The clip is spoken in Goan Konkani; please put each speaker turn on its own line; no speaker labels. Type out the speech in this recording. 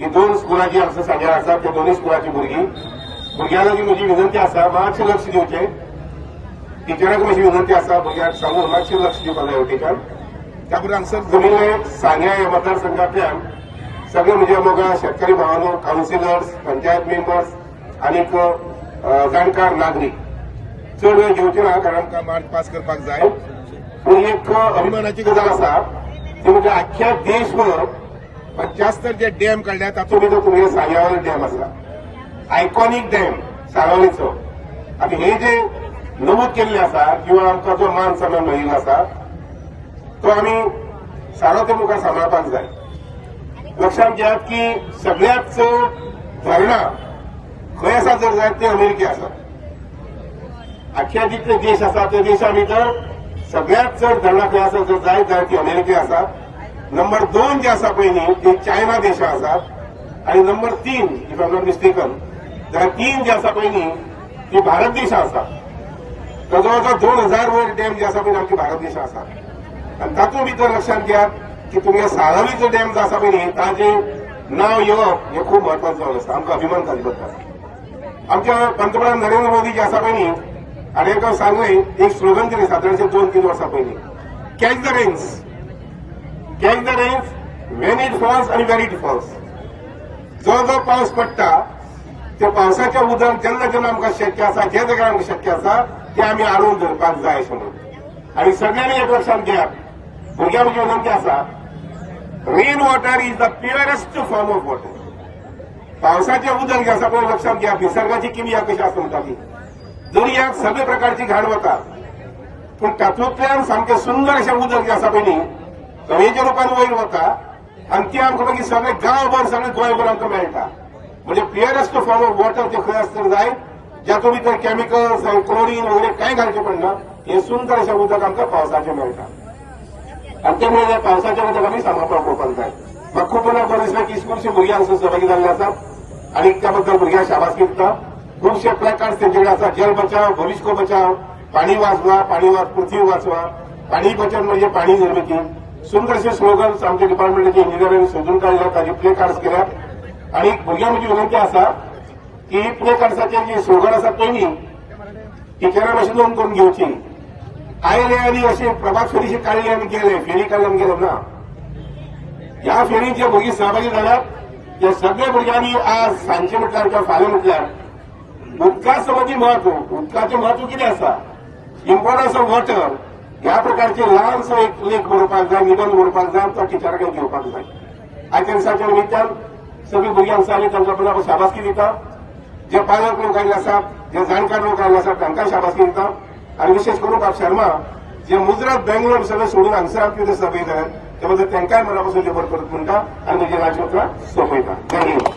ही दोन स्कुलां जी हांगसर सांग्यार आसा, त्या दोनूय स्कुलाची भुरगीं, भुरग्यां लागीं म्हजी विनंती आसा, मातशें लक्ष दिवचें. टिचरांक म्हजी विनंती आसा, भुरग्यांक सांगून मातशें लक्ष दिवपाक जाय वटेच्यान. त्या बरोबर हांगसर जमिल्ले सांग्या ह्या मतदारसंघांतल्यान सगळे म्हजे मोगा शेतकरी भावांनो, कावन्सिलर्स, पंचायत मेंबर्स आनीक जाणकार नागरीक, चड वेळ घेवचे ना, कारण आमकां मार्च पास करपाक जाय. पूण एक अभिमानाची गजाल आसा, ती म्हणजे आख्ख्या देशभर 75 जे डॅम काडल्या, तातूंत भितर तुमगे सांग्यावाली डॅम आसा, आयकॉनीक डॅम साळावलीचो. आतां हे जे नमूद केल्ले आसा किंवा आमकां जो मान सन्मान मेळिल्लो आसा, तो आमी सारो ते मुखार सांबाळपाक जाय. लक्षात घेयात की सगळ्यात चड धरणां खंय आसा जर जायत, ते अमेरिके आसा. आख्ख्या जितले देश आसा, त्या देशा भितर सगळ्यात चड धरणां खंय आसा जर जायत जाल्यार ती अमेरिके आसा. नंबर 2 जे आसा पळय न्ही, ते चायना देशा आसात आणि number 3, if I not mistaken, जाल्यार 3 जे आसा पळय न्ही, ती भारत देशा आसा. जवळ जवळ 2000 वयर डॅम जे आसा पळय, आमचे भारत देशा आसा. आनी तातूंत भितर लक्षात घेयात की तुमगे साळावलीचो डॅम जो आसा पळय न्ही, ताजें नांव येवप हें खूब म्हत्वाचें जावन आसा. आमकां अभिमान ताजे बद्दल. आमच्या पंतप्रधान नरेंद्र मोदी जे आसा पळय न्ही, आनी एका सांगलें, एक स्लोगन दिलें सादारणशें 2-3 वर्सां पयलीं, "Catch the rains, catch the rains, when it falls आनी वेर it falls." जो जो पावस पडटा, त्या पावसाच्या उदक जेन्ना जेन्ना आमकां शक्य आसा, जे जाग्यार आमकां शक्य आसा, ते आमी आडोवन धरपाक जाय अशें म्हणून. आनी सगळ्यांनी एक लक्षांत घेयात, भुरग्यां म्हजी विनंती आसा, rain water is the purest form of water. पावसाचें उदक जें आसा पळय, लक्षात घ्या, निसर्गाची किमया कशी आसा म्हणटा ती. दर्याक सगळे प्रकारची घाण वता, पूण तातूंतल्यान सामकें सुंदर अशें उदक जें आसा पळय न्ही, हवेच्या रुपान वयर वता आनी ती आमकां मागीर सगळे गांवभर, सगळे गोंयभर आमकां मेळटा. म्हणजे प्युअरेस्ट फॉर्म ऑफ वॉटर ते खंय आसत जाय, जातूंत भितर केमिकल्स, क्लोरीन वगैरे कांय घालचें पडना, हें सुंदर अशें उदक आमकां पावसाचें मेळटा. आनी ते मुळे पावसाचें उदक आमी सांबाळपाक पळोवपाक जाय. म्हाका खूब बरें दिसलें की खुबशे भुरगीं हांगसर सहभागी जाल्ले आसात आनी त्या बद्दल भुरग्यांक शाबासकी दिता. खुबशे प्लॅकार्ड्स तेंचे कडेन आसा, "जल बचाव, भविष्य को बचाव", "पाणी वाचवा, पाणी वाच, पृथ्वी वाचवा", "पाणी बचत म्हणजे पाणी निर्मिती". सुंदर असे स्लोगन्स आमच्या डिपार्टमेंटाचे इंजिनियरांनी सोदून काडल्या, ताचे प्ले कार्ड्स केल्यात. आनी भुरग्यां म्हजी विनंती आसा की प्ले कार्ड्साचे जे स्लोगन आसा पळय न्ही, टिचरां मातशी नोंद करून घेवची. आयले आनी अशी प्रभात फेरीशी काडली आनी गेले, फेरी काडली आनी गेले ना. ह्या फेरीत जे भुरगीं सहभागी जाल्यात, त्या सगळ्या भुरग्यांनी आज सांजचे म्हटल्यार किंवा फाल्यां म्हटल्यार उदका संबंदी म्हत्व, उदकाचें म्हत्व कितें आसा, इम्पॉर्टन्स ऑफ वॉटर ह्या प्रकारचे ल्हानसो एक लेख बरोवपाक जाय, निबंद बरोवपाक जाय, तो टिचरा कडेन घेवपाक जाय. आयच्या दिसाच्या निमित्तान सगळीं भुरगीं हांगसर आनी तांकां पण आपण शाबासकी दिता. जे पालक लोक आयिल्ले आसात, जे जाणकार लोक आयिल्ले आसात, तांकां शाबासकी दिता. आनी विशेष करून बाब शर्मा, जे मुजरत बेंगलोर सगळें सोडून हांगसर आमचे कितें सभेत जाल्यात, त्या बद्दल तांकांय मना पासून देव बरें करूं म्हणटा आनी म्हजी ल्हानशीं उतरां सोंपयता. जय हिंद.